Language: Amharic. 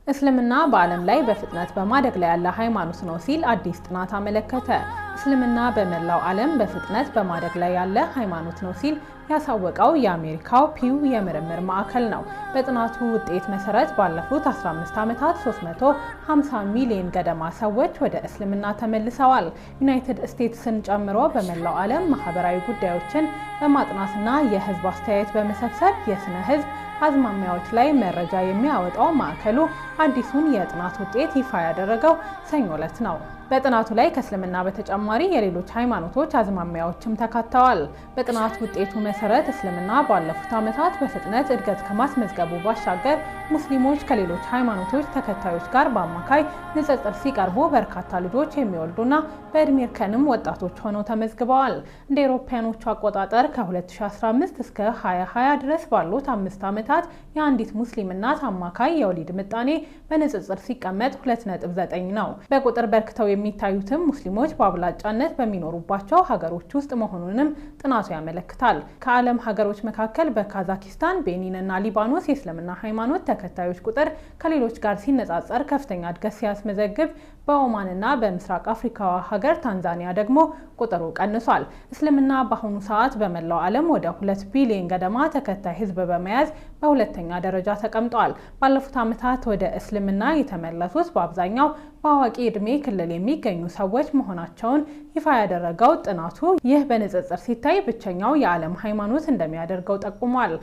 እስልምና በዓለም ላይ በፍጥነት በማደግ ላይ ያለ ሃይማኖት ነው ሲል አዲስ ጥናት አመለከተ። እስልምና በመላው ዓለም በፍጥነት በማደግ ላይ ያለ ሃይማኖት ነው ሲል ያሳወቀው የአሜሪካው ፒው የምርምር ማዕከል ነው። በጥናቱ ውጤት መሰረት ባለፉት 15 ዓመታት 350 ሚሊዮን ገደማ ሰዎች ወደ እስልምና ተመልሰዋል። ዩናይትድ ስቴትስን ጨምሮ በመላው ዓለም ማህበራዊ ጉዳዮችን በማጥናትና የህዝብ አስተያየት በመሰብሰብ የስነ ህዝብ አዝማሚያዎች ላይ መረጃ የሚያወጣው ማዕከሉ አዲሱን የጥናት ውጤት ይፋ ያደረገው ሰኞ ዕለት ነው። በጥናቱ ላይ ከእስልምና በተጨማሪ የሌሎች ሃይማኖቶች አዝማሚያዎችም ተካተዋል። በጥናት ውጤቱ መሰረት እስልምና ባለፉት ዓመታት በፍጥነት እድገት ከማስመዝገቡ ባሻገር ሙስሊሞች ከሌሎች ሃይማኖቶች ተከታዮች ጋር በአማካይ ንጽጽር ሲቀርቡ በርካታ ልጆች የሚወልዱና በእድሜ እርከንም ወጣቶች ሆነው ተመዝግበዋል። እንደ አውሮፓውያኖቹ አቆጣጠር ከ2015 እስከ 2020 ድረስ ባሉት 5 ዓመታት የአንዲት ሙስሊም እናት አማካይ የወሊድ ምጣኔ በንጽጽር ሲቀመጥ 2.9 ነው። በቁጥር በርክተው የሚታዩትም ሙስሊሞች በአብላጫነት በሚኖሩባቸው ሀገሮች ውስጥ መሆኑንም ጥናቱ ያመለክታል። ከዓለም ሀገሮች መካከል በካዛኪስታን፣ ቤኒን እና ሊባኖስ የእስልምና ሃይማኖት ተከታዮች ቁጥር ከሌሎች ጋር ሲነጻጸር ከፍተኛ እድገት ሲያስመዘግብ፣ በኦማንና በምስራቅ አፍሪካዋ ሀገር ታንዛኒያ ደግሞ ቁጥሩ ቀንሷል። እስልምና በአሁኑ ሰዓት በመላው ዓለም ወደ 2 ቢሊዮን ገደማ ተከታይ ሕዝብ በመያዝ በሁለተኛ ደረጃ ተቀምጧል። ባለፉት ዓመታት ወደ እስልምና የተመለሱት በአብዛኛው በአዋቂ ዕድሜ ክልል የሚገኙ ሰዎች መሆናቸውን ይፋ ያደረገው ጥናቱ፣ ይህ በንጽጽር ሲታይ ብቸኛው የዓለም ሃይማኖት እንደሚያደርገው ጠቁሟል።